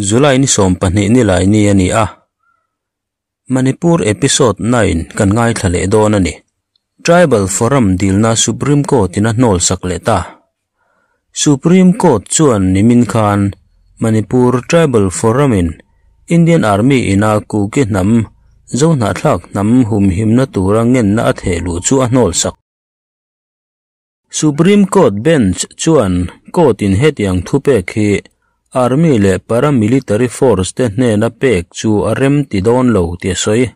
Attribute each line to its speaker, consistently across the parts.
Speaker 1: July ni 12 ni lai ni ani a. Manipur episode 9 kan ngai thlale dawn ani. Tribal Forum dilna Supreme Court ina hnol sak le ta. Supreme Court chuan nimin khan Manipur Tribal Forum in Indian Army ina kuki nam zo hna thlak nam hum himna tura ngen na a thelu chu a hnol sak. Supreme Court bench chuan court in hetiang thupe khi Army le paramilitary force te hne na pek chu a rem ti dawn lo ti soi.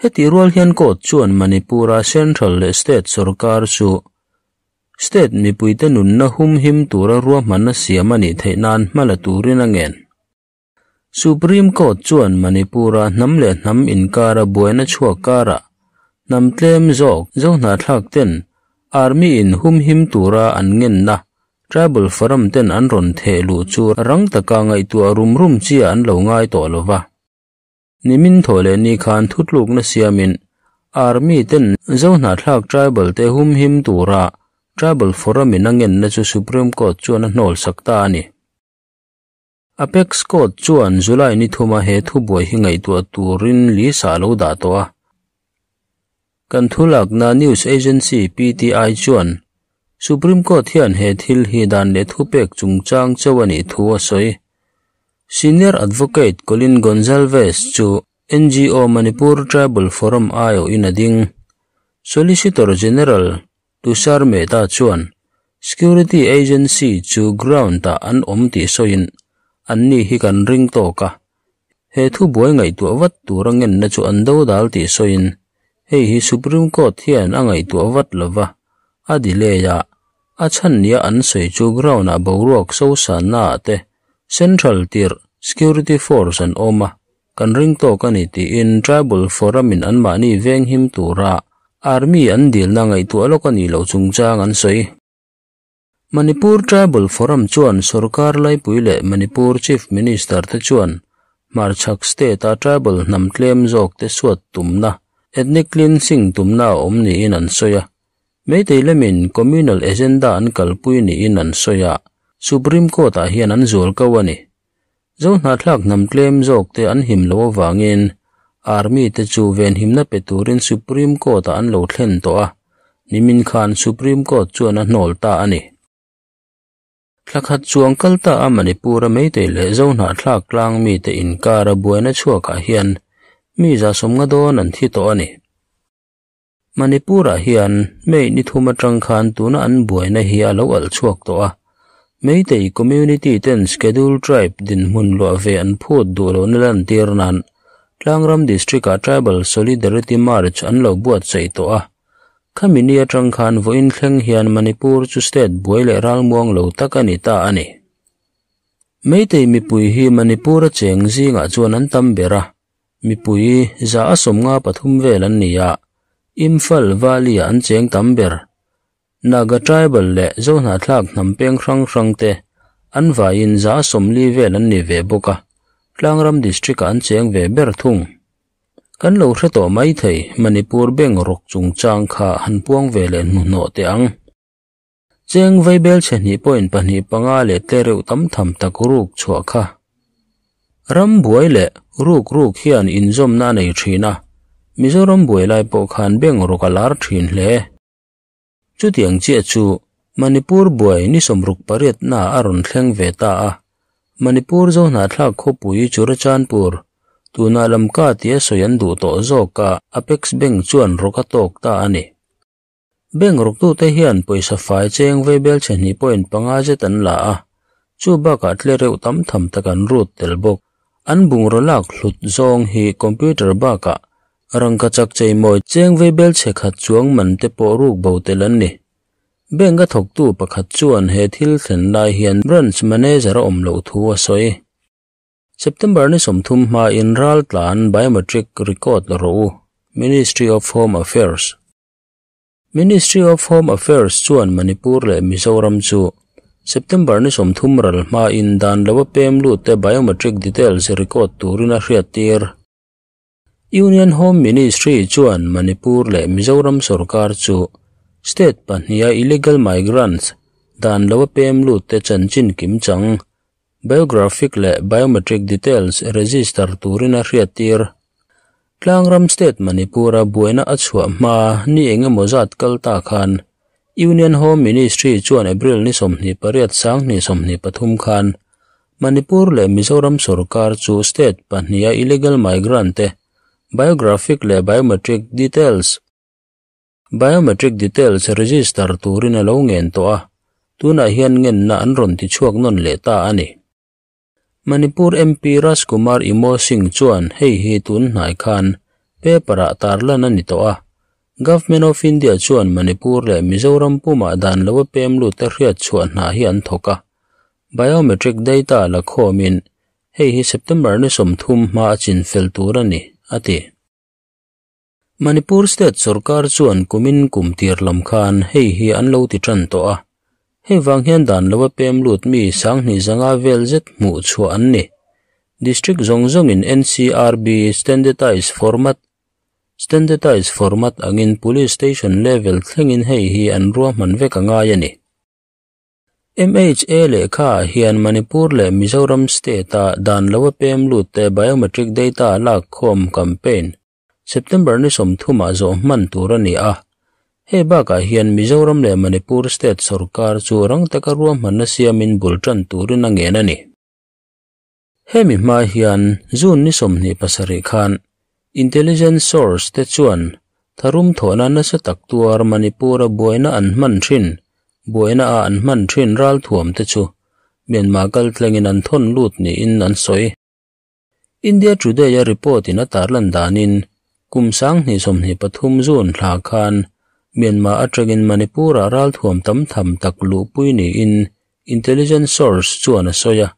Speaker 1: Heti rual hian court chuan Manipura Central le State sarkar chu State mipuite nun na hum him tura ruahman na siam ani theihnan hmala turin a ngen. Supreme Court chuan Manipura hnam le hnam inkara buaina chhuak kara hnam tlem zawk zo hna thlak ten Army in hum him tura an ngen na Tribal Forum ten an ron thelu chu rang taka ngai tu rum rum chi an lo ngai to lova. Nimin thole ni khan thutluk na siamin Army ten zo hna thlak tribal te hum him tura Tribal Forum in angen na chu Supreme Court chuan a hnol sakta ani. Apex Court chuan July ni thuma he thu buai hi ngai tu turin li sa lo da to a. Kan thulak na news agency PTI chuan Supreme Court hian he thil hi dan le thu pek chungchang chawani thu a soi. Senior Advocate Colin Gonsalves chu NGO Manipur Tribal Forum ayo in ading. Solicitor General Tushar Mehta chuan Security Agency chu ground ta an om ti soin an ni hi kan ring to ka. He thu buai ngai tu awat turangen na chu an do dal ti soin. Hei hi Supreme Court hian angai tu awat lova. A delay ya a chan nia an sei chu ground a boruak so san na te Central Tir Security Force an oma kan ring to kan ti in Tribal Forum in an mani veng him tura Army an dil na ngai tu alokani lo chungchang an sei. Manipur Tribal Forum chuan sarkar lai puile Manipur Chief Minister te chuan Marchak State a tribal hnam tlem zawk te suat tumna ethnic cleansing tumna awm niin an sawi a. Meitei lemin communal agenda an kalpui niin an sawi a. Supreme Court ah hian an zual ko ani. Zo hna thlak hnam tlem zawk te an him lo awangin Army te chu ven himna pe turin Supreme Court ah an lo thlen tawh a. Nimin khan Supreme Court chuan a hnol ta ani. Thlakhat chuang kal ta a Manipur a meitei le zo hna thlak tlang mi te inkar a buaina chhuakah hian mi za sawmnga dawn an thi tawh ani. Manipur ah hian mei ni thum atang khan tuna an buaina hi a lo al chhuak tawh a. Meitei community ten scheduled tribe din hmun luah ve an phut duh lo na lan tir nan Tlangram district a Tribal Solidarity March an lo buat sei tawh a. Khamini atang khan vawiin thleng hian Manipur chu state buai leh ralmuang lo tak ani ta ani. Meitei mipui hi Manipur a cheng zingah chuan an tam ber a. Mipui za a sawmnga pathum vel an ni a. Imphal Valley ah an cheng tam ber. Naga Tribal le zo hna thlak hnam peng hrang hrang te an vaiin za a sawmli vel an ni ve bawk a. Tlangram district ah an cheng ve ber thung. Kan lo hre tawh mai thei Manipur bank rawk chungchang kha han puang ve leh hnuhnawh te ang. Cheng vaibel chhe hnih point pahnih panga leh tlereuh tam tham tak ruk chhuah kha. Ram buai leh ruk ruk hian inzawmna a nei thin a. Mizoram buai lai pawh khan bank rawk a lar thin hle. Chutiang chiah chu Manipur buai ni sawmruk pariat na a rawn thleng ve ta a. Manipur zo hna thlak khawpui Churachandpur tuna lamka tia sawi an duh tawh zawk a Apex Bank chuan rawk a tawk ta ani. Bank rawk tu te hian pawisa fai cheng vaibel chhe hnih point panga zet an la a. Chu bakah tlereuh tam tham tak an rut tel bawk. An bungraw lak hlut zawng hi computer bakah rangka chak chei mawi cheng vaibel chhe khat chuang man te pawh ruk bo tel an ni. Bank a thawktu pakhat chuan he thil thlen lai hian branch manager a awm loh thu a sawi. September ni sawmthum hma in ral tlan biometric record rawh u. Ministry of Home Affairs. Ministry of Home Affairs chuan Manipur leh Mizoram chu September ni sawmthum ral hma in dan lo a pem lut te biometric details record turin a hriat tir. Union Home Ministry chuan Manipur leh Mizoram sarkar chu state pahniha illegal migrants dan lo a pem lut te chanchin kim chang Biographic leh Biometric Details register turin a hriattir. Tlangram State Manipur-a buaina a chhuah hma ni engemaw zat kal ta khan Union Home Ministry chuan April ni 28 2023 khan Manipur leh Mizoram sorkar chu state pahniha illegal migrant te biographic leh biometric details biometric details register turin a lo ngen tawh a, tunah hian ngenna an rawn ti chhuak nawn leh ta a ni. Manipur MP Rajkumar Imo Singh chuan hei hi tun hnai khan paper-ah tarlan a ni tawh a, Government of India chuan Manipur leh Mizoram pumah dan lo a pem lut te hriat chhuah hna hi an thawk a, biometric data la khawmin hei hi September ni 30 hma a chinfel tur a ni, a ti. Manipur State sorkar chuan kumin kum tir lam khan hei hi an lo ti tan tawh a, hei vang hian dan lo a pem lut mi 2500 vel zet hmuh chhuah an ni. District zawng zawngin NCRB Standardized Format Standardized Format angin Police Station level thlengin hei hi an ruahman vek a ngai a ni. MHA lehkha ah hian Manipur leh Mizoram State-a dan lo a pem lut te biometric data lak khawm campaign September ni 30 ah zawh hman tur a ni a. Hei bakah hian Mizoram leh Manipur State sorkar chu rang taka ruahmanna siamin bul tan turin a ngen a ni. Hemi hma hian June ni 27 khan Intelligence source te chuan tharum thawhna nasa tak tuar Manipur-a buaina an hman thin buaina a an hman thin ralthuam te chu Myanmar kaltlangin an thawn lut niin an sawi. India Today a report in a tarlan danin kum 2023 June thla khan Myanmar atangin Manipur-a ralthuam tam tham tak luhpui niin Intelligence source chuan a sawi a,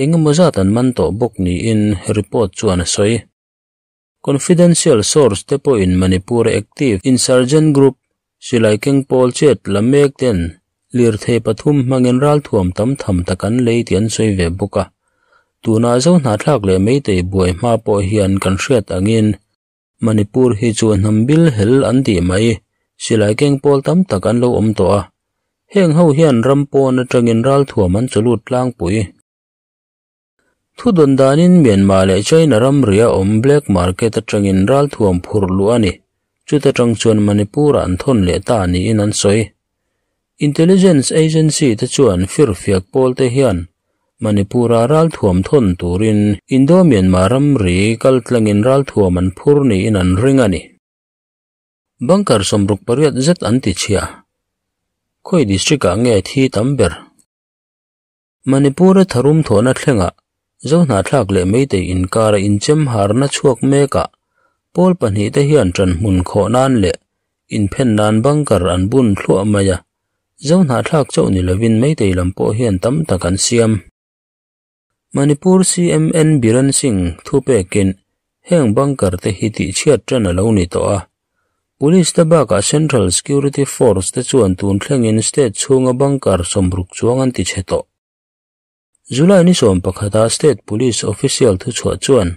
Speaker 1: engemaw zat an man tawh bawk niin report chuan a sawi. Confidential source te pawhin Manipur active insurgent group silai keng pawl chet la mek ten lirthei pathum hmangin ralthuam tam tham tak an lei tih an sawi ve bawk a. Tunah zo hnahthlak leh meitei buai hma pawh hian kan hriat angin Manipur hi chu hnam bil hel an tih mai silai keng pawl tam tak an lo awm tawh a. Heng ho hian ram pawn atangin ralthuam an chawlut tlangpui. Thu dawn danin Myanmar leh China ram ria awm black market atangin ralthuam phur luh a ni. Chuta tang chuan Manipur ah an thawn leh ta niin an sawi. Intelligence agency te chuan firfiak pawl te hian Manipur-a ralthuam thawn turin Indo-Myanmar ram ri kaltlangin ralthuam an phur niin an ring a ni. Bunker 68 zet an ti chhia. Khawi district ah nge thi tam ber? Manipur-a tharum thawhna thlengah zo hnahthlak leh meitei inkara inchem harna chhuak mekah pawl pahnih te hian ṭan hmun khawh nan leh inphen nan bunker an bun thluah mai a, zo hnahthlak chauh ni lovin meitei lam pawh hian tam tak an siam. Manipur CM N Biren Singh thu pekin heng bunker te hi tihchhiat ṭan a lo ni tawh a. Police te bakah Central Security Force te chuan tun thlengin state chhunga bunker 60 chuang an ti chhe tawh. July ni 11 a State Police official thuchhuah chuan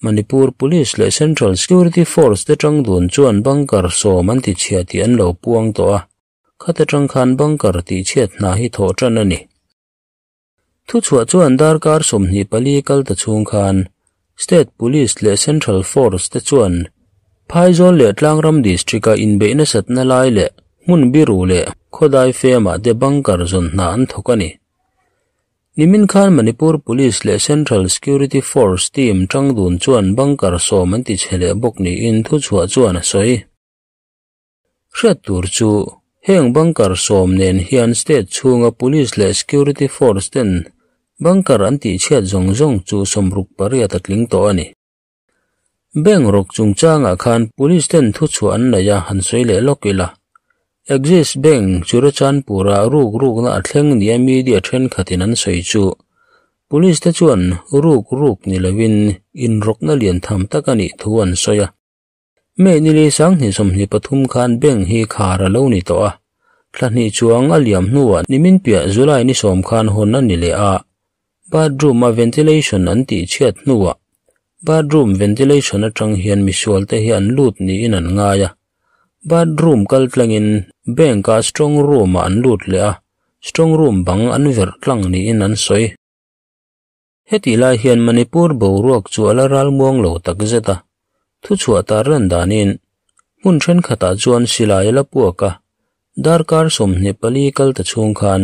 Speaker 1: Manipur Police leh Central Security Force te tang dun chuan bunker 10 an ti chhia tih an lo puang tawh a, khata tang khan bunker tihchhiat hna hi thawh ṭan a ni. Thuchhuah chuan darkar 24 kal ta chhung khan State Police leh Central Force te chuan Phaizawl leh Tlangram District-a inbeihna satna lai leh hmun biru leh khawdai femah te bunker zawn hna an thawk a ni. Nimin khan Manipur Police leh Central Security Force team tang dun chuan bunker 10 an ti chhe leh bawk niin thuchhuah chuan a sawi. Hriat tur chu heng bunker 10 nen hian state chhunga Police leh Security Force ten bunker an tihchhiat zawng zawng chu 68 a tling tawh a ni. Bank rawk chungchangah khan Police ten thuchhuah an nei a han sawi leh lawk ila. Axis Bank Churachandpur-a ruk rukna a thleng nia media thenkhatin an sawi chu Police te chuan ruk ruk ni lovin inrawkna lian tham tak a nih thu an sawi a. May ni li 2023 khan bank hi khar a lo ni tawh a. Thla hnih chuang a liam hnuah nimin piah July ni 10 khan hawn a ni leh a. Bathroom a ventilation an tihchhiat hnuah bathroom ventilation atang hian misual te hi an lut niin an ngai a. Bathroom kaltlangin bank-a strong room-ah an lut leh a, strong room bang an verh tlang niin an sawi. Hetih lai hian Manipur boruak chu a la ralmuang lo tak zet a, thuchhuah tarlan danin hmun thenkhatah chuan silai a la puak a, darkar 24 kal ta chhung khan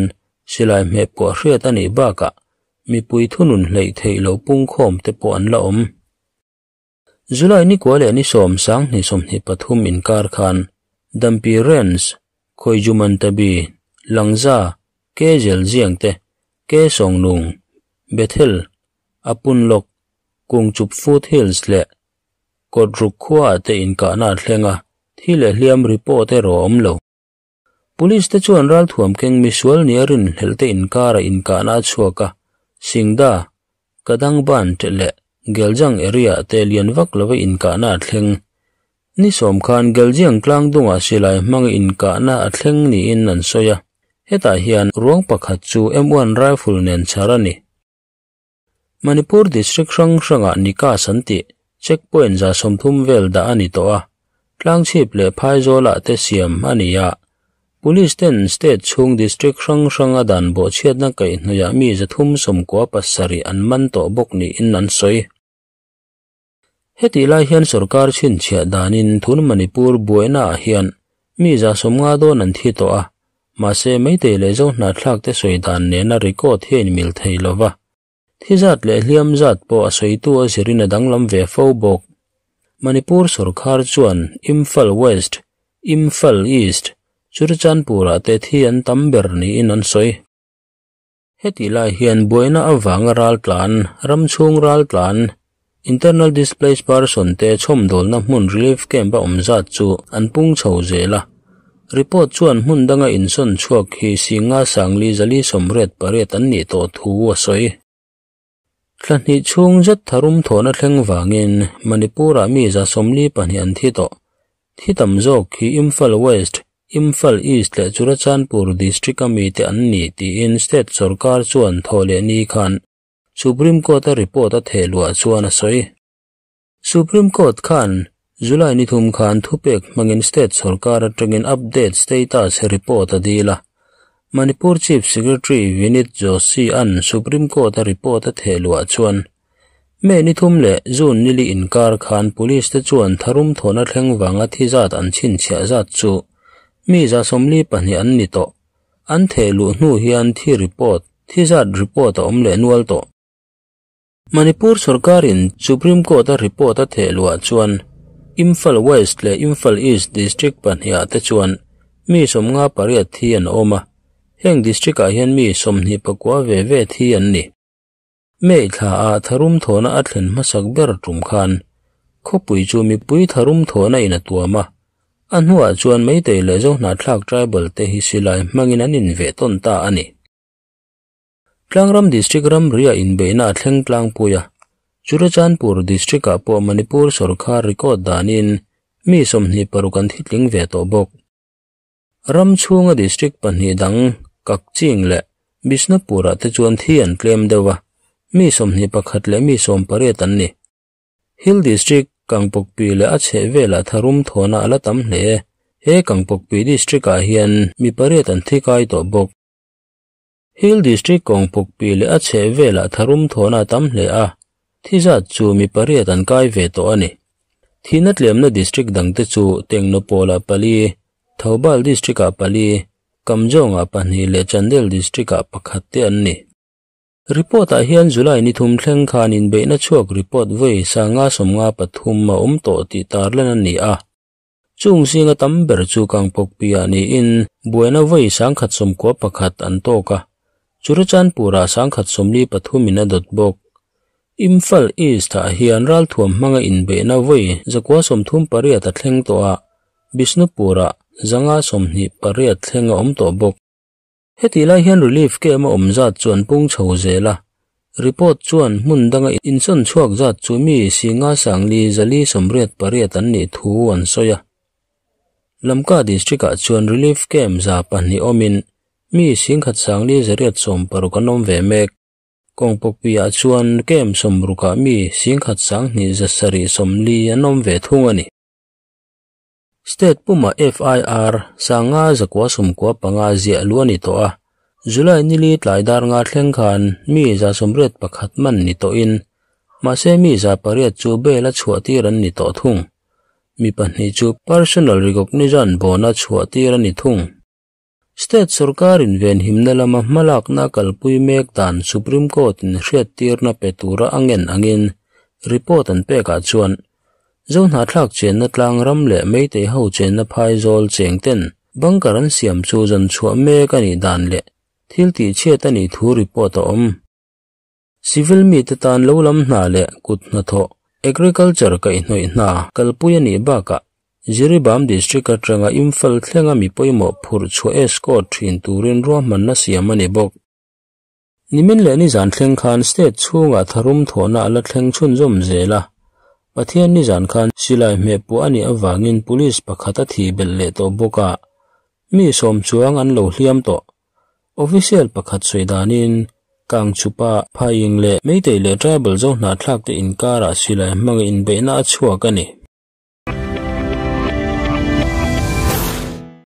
Speaker 1: silai hmeh pawh hriat a nih bakah mipui thunun hleih theih loh pungkhawm te pawh an la awm. July ni kua leh ni sawm sang hnih 23 inkar khan Dampi Range, Khoijumantabi, Langza, Ke Zelziang te, Ke Songnung, Bethel, Apunlok, Kungchup Foothills leh Kawtruk khuaah te inkahna a thleng a, thi leh hliam report erawh a awm lo. Police te chuan ralthuam keng misual nia rinhlelh te inkara inkahna a chhuak a, Singda, Kadangban leh Geljang area te lian vak lova inkahna a thleng. Ni sawm khan Geljiang tlang dungah silai hmanga inkahna a thleng niin an sawi a, hetah hian ruang pakhat chu M1 rifle nen chhar a ni. Manipur district hrang hrangah Nikas an tih checkpoint 30 vel dah a ni tawh a, tlangchhip leh phaizawlah te siam a ni a. Police ten state chhung district hrang hranga dan bawhchhiatna kaihhnawihah mi 397 an man tawh bawk niin an sawi. Hetih lai hian sorkar chhinchhiah danin thun Manipur buainaah hian mi 50 dawn an thi tawh a, mahse Meitei leh Zo hnathlak te sawi dan nena record hi a inmil thei lova. Thi zat leh hliam zat pawh a sawitu a zirin a danglam ve fo bawk. Manipur sorkar chuan Imphal West, Imphal East, Churachandpur-ah te thi an tam ber niin an sawi. Hetih lai hian buaina avanga raltlan, ram chhung raltlan, internal displaced person te chhawmdawlna hmun relief camp a awm zat chu an pung chho zel a. Report chuan hmun danga insawn chhuak hi singa sangli zali 88 an nih tawh thu a sawi. Thla hnih chhung zet tharum thawhna thleng vangin Manipur-ah mi 42 an thi tawh. Thi tam zawk hi Imphal West, Imphal East leh Churachandpur district a mi te an ni tiin state sorkar chuan thaw leh ni khan Supreme Court a report a theh luah chuan a sawi. Supreme Court khan July ni thum khan thupek hmangin state sorkar atangin update status report a dil a. Manipur Chief Secretary Vinit Joshi an Supreme Court a report a theh luah chuan May ni thum leh June nili inkar khan police te chuan tharum thawhna thleng wanga thi zat an chhinchhiah zat chu mi 42 an ni tawh. An theh luh hnu hian thi report, thi zat report a awm leh nual tawh. Manipur sorkarin Supreme Court a report a theh luah chuan Imphal West leh Imphal East district pahniha te chuan mi 58 thi an awm a, heng district ah hian mi 29 ve ve thi an ni. May thla a tharum thawhna a thlen hmasak ber tum khan khawpui chu mipui tharum thawhna in a tuam a, a hnuah chuan Meitei leh Zo hnathlak tribal te hi silai hmangin an inve tawn ta a ni. Tlangram district ramria inbeihna a thleng tlangpui a, Churachandpur district ah pawh Manipur sorkar record danin mi 26 an thitling ve tawh bawk. Ram chhunga district pahnih dang Kakching leh Bishnupur-ah te chuan thi an tlem deuh a, mi 21 leh mi 18 an ni. Hill district Kangpokpi leh a chheh velah tharum thawhna a la tam hle. He Kangpokpi district ah hian mi pariat an thi kai tawh bawk. Hill district Kangpokpi leh a chheh velah tharum thawhna a tam hle a, thi zat chu mi pariat an kai ve tawh a ni. Thihna tlemna district dangte chu Tengnopola pali, Thoubal district ah pali, Kamjongah pahnih leh Chandel district ah pakhat te an ni. Report ah hian July ni thum thleng khan inbeihna chhuak report vawi 553 a awm tawh tih tarlan a ni a. Chung zinga tam ber chu Kangpokpi-ah niin buaina vawi 191 an tawk a, Churachandpur-ah 143 in a dawt bawk. Imphal East ah hian ralthuam hmanga inbeihna vawi 138 a thleng tawh a, Bishnupur-ah 528 thleng a awm tawh bawk. Hetih lai hian relief camp a awm zat chu an pung chho zel a, report chuan hmun danga insawn chhuak zat chu mi singa sangli zali 88 an nih thu an sawi a. Lamka district ah chuan relief camp 200 awmin mi 11,860 an awm ve mek. Kangpokpi ah chuan camp 60 ah mi 11,740 an awm ve thung a ni. State puma FIR 595 ziah lu a ni tawh a, July nili tlai dar nga thleng khan mi 81 man ni tawhin mahse mi 800 chu bail a chhuah tir an ni tawh thung. Mi pahnih chu personal recognition bona chhuah tir a ni thung. State sorkarin venhimna lama hmalakna kalpui mek dan Supreme Court in hriat tirna pe tura angen angin report an pekah chuan Zohnahthlak chenna tlang ram leh Meitei ho chenna phaizawl cheng ten bunker an siam chu zawn chhuah mek a nih dan leh thil tih chhiat a nih thu report a awm. Civil mite tan lo lam hna leh kut hnathawh, agriculture kaihhnawih hna kalpui a nih bakah Jiribam District atanga Imphal thlenga mi pawimawh phurh chhuah escort thin turin ruahmanna siam a ni bawk. Nimin leh nizan thleng khan state chhungah tharum thawhna a la thleng chhunzawm zel a, Pathian nizan khan silai hmehpuah a nih avangin police pakhat a thih belh leh tawh bawk a, mi 10 chuang an lo hliam tawh. Official pakhat sawi danin Kangchupa, Phaying leh Meitei leh tribal Zohnahthlak te inkarah silai hmanga inbeihna a chhuak a ni.